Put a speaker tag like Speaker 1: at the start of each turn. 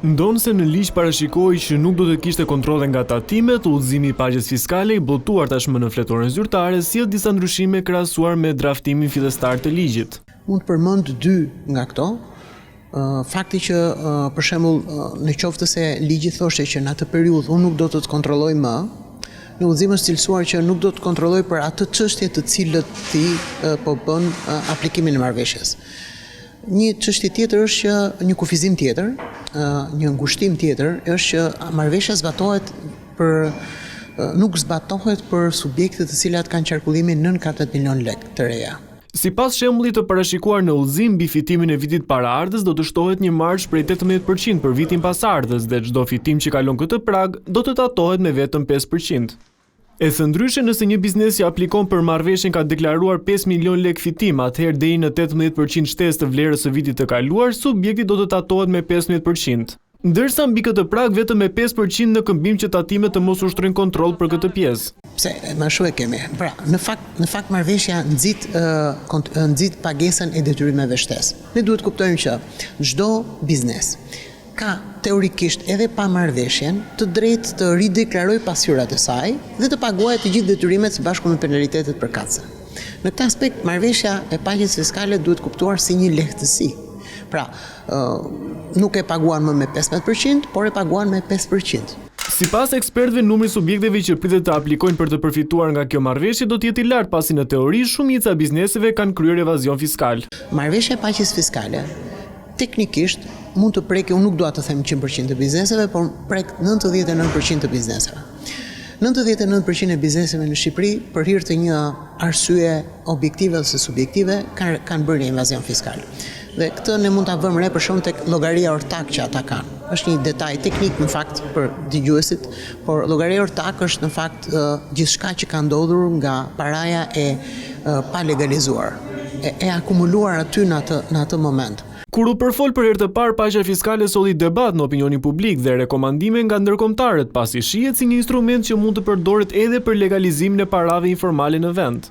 Speaker 1: Ndonëse në ligj parashikohej që nuk do të kishte kontrolle nga tatimet, udhëzimi i paqes fiskale i botuar tashmë në fletoren zyrtare sjell disa ndryshime krahasuar me draftimin fillestar të ligjit.
Speaker 2: Mund të përmend dy nga këto. Fakti që për shembull në qoftë se ligji thoshte që në atë periudhë unë nuk do të të kontrolloj më, në udhëzim është cilësuar që nuk do të kontrolloj për atë çështje të cilët ti po bën aplikimin e marrëveshjes. Një çështje tjetër është që një kufizim tjetër, një ngushtim tjetër është që marrëveshja zbatohet për nuk zbatohet për subjektet të cilat kanë qarkullimin nën 14 milion lekë të reja.
Speaker 1: Sipas shembullit të parashikuar në udhëzim, mbi fitimin e vitit paraardhës do të shtohet një marzh prej 18% për vitin pasardhës dhe çdo fitim që kalon këtë prag do të tatohet me vetëm 5%. E thënë ndryshe, nëse një biznes që aplikon për marrëveshjen ka deklaruar 5 milion lekë fitim, atëherë deri në 18% shtesë të vlerës së vitit të kaluar, subjekti do të tatohet me 15%. Ndërsa mbi këtë prag vetëm me 5% në këmbim që tatimet të mos ushtrojnë kontroll për këtë pjesë.
Speaker 2: Pse, më ashtu e kemi. Pra, në fakt, në fakt marrëveshja nxit nxit pagesën e detyrimeve shtesë. Ne duhet të kuptojmë që çdo biznes ka teorikisht edhe pa marrëveshjen të drejtë të rideklarojë pasqyrat e saj dhe të paguajë të gjithë detyrimet së bashku me penalitetet përkatëse. Në këtë aspekt, marrëveshja e paqes fiskale duhet kuptuar si një lehtësi. Pra, nuk e paguan më me 15%, por e paguan me 5%.
Speaker 1: Sipas ekspertëve, numri i subjekteve që pritet të aplikojnë për të përfituar nga kjo marrëveshje do të jetë i lartë, pasi në teori shumica e bizneseve kanë kryer evazion fiskal.
Speaker 2: Marrëveshja e paqes fiskale teknikisht mund të prekë, unë nuk dua të them 100% të bizneseve, por prek 99% të bizneseve. 99% e bizneseve në Shqipëri, për hir të një arsye objektive ose subjektive, kanë kanë bërë një evazion fiskal. Dhe këtë ne mund ta vëmë re për shembull tek llogaria ortak që ata kanë. Është një detaj teknik në fakt për dëgjuesit, por llogaria ortak është në fakt gjithçka që ka ndodhur nga paraja e palegalizuar, e, e akumuluar aty në atë në atë moment.
Speaker 1: Kur u përfol për herë të parë, paqja fiskale solli debat në opinionin publik dhe rekomandime nga ndërkombëtarët, pasi shihet si një instrument që mund të përdoret edhe për legalizimin e parave informale në vend.